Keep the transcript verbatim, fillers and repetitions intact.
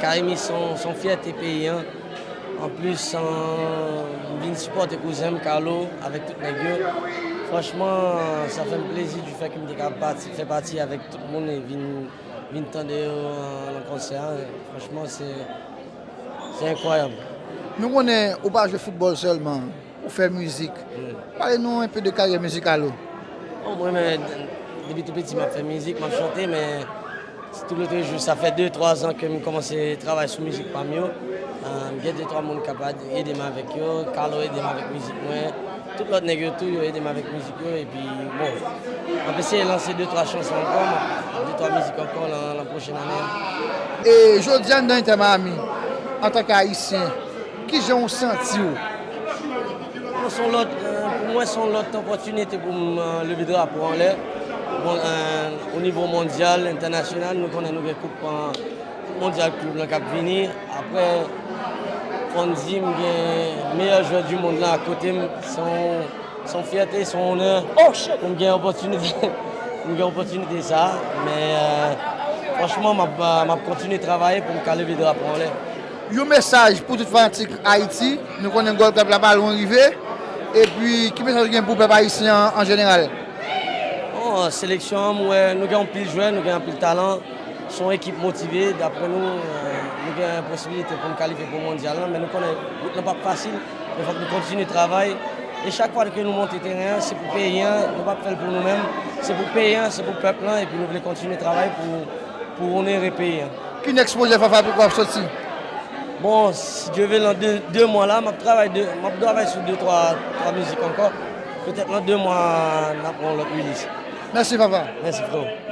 Carimi se yon, se yon fyète peyi an. Anplis, an, m vin sipòte kouzen m Carlo avèk tout nèg yo. Franchman, sa fè m plezi di fè ke m te ka pati, fè pati avèk tout moun e vin, vin tande yo nan konsè a. Franchman, se, se enkwayab. Nou konnen ou pa jwe foutbòl sèlman, ou fè mizik. Pale nou enpe de karyè mizikal ou. Bon, mwen, men, depi tou piti, m ap fè mizik, m ap chante, men tou lòt jou, sa fè de, twa zan ke m kòmanse travay sou mizik pa m yo. Ah, m gen de, twa moun k ap ede m avèk yo, Carlo ede m avèk mizik mwen. Tout lòt nèg yo tou, yo ede m avèk mizik yo, epi, bon, m ap eseye lanse de, twa chanson ankò, de, twa mizik ankò nan, nan pwochèn ane a. E jodi a, anndan Inter Miami, antanke Ayisyen, kijan w santi w? Bon, se yon lòt, euh, pou mwen, se yon lòt opòtinite pou m, euh, leve drapo anlè. Bon, euh, o nivo mondyal, entènasyonal, nou konnen nou gen koup, euh, mondyal klib lan k ap vini. Apre, fò n di m gen meyè jwè du mond lan akote m. Se yon, se yon fyète, se yon onè pou m gen opòtinite, pou m gen opòtinite sa. Men, euh, franchman, m ap, m ap kontinye travay pou m ka leve drapo anlè. Yon mesaj pou tout fanatik Ayiti. Nou konnen Gold Cup la pa lwen rive. Epi, ki mesaj ou gen pou pèp ayisyen an, an jeneral? Bon, seleksyon an, m wè nou gen anpil jwè, nou gen anpil talan. Se yon ekip motive, daprè nou, euh, nou gen posibilite pou n kalifye pou mondyal lan, men nou konnen wout lan p ap fasil, men fòk nou kontinye travay. E chak fwa ke nou monte teren an, se pou peyi an, nou p ap fè l pou nou menm, se pou peyi an, se pou pèp lan, epi nou vle kontinye travay pou, pou onere peyi an. Ki nèks pwojè Fafa Pico ap soti? Bon, si Dye vle, nan de, de mwa la, m ap travay, de, m ap travay sou de, twa, twa mizik ankò. Petèt nan de mwa, n ap gen yon lòt rilis. Mèsi, Fafa. Mèsi, freo.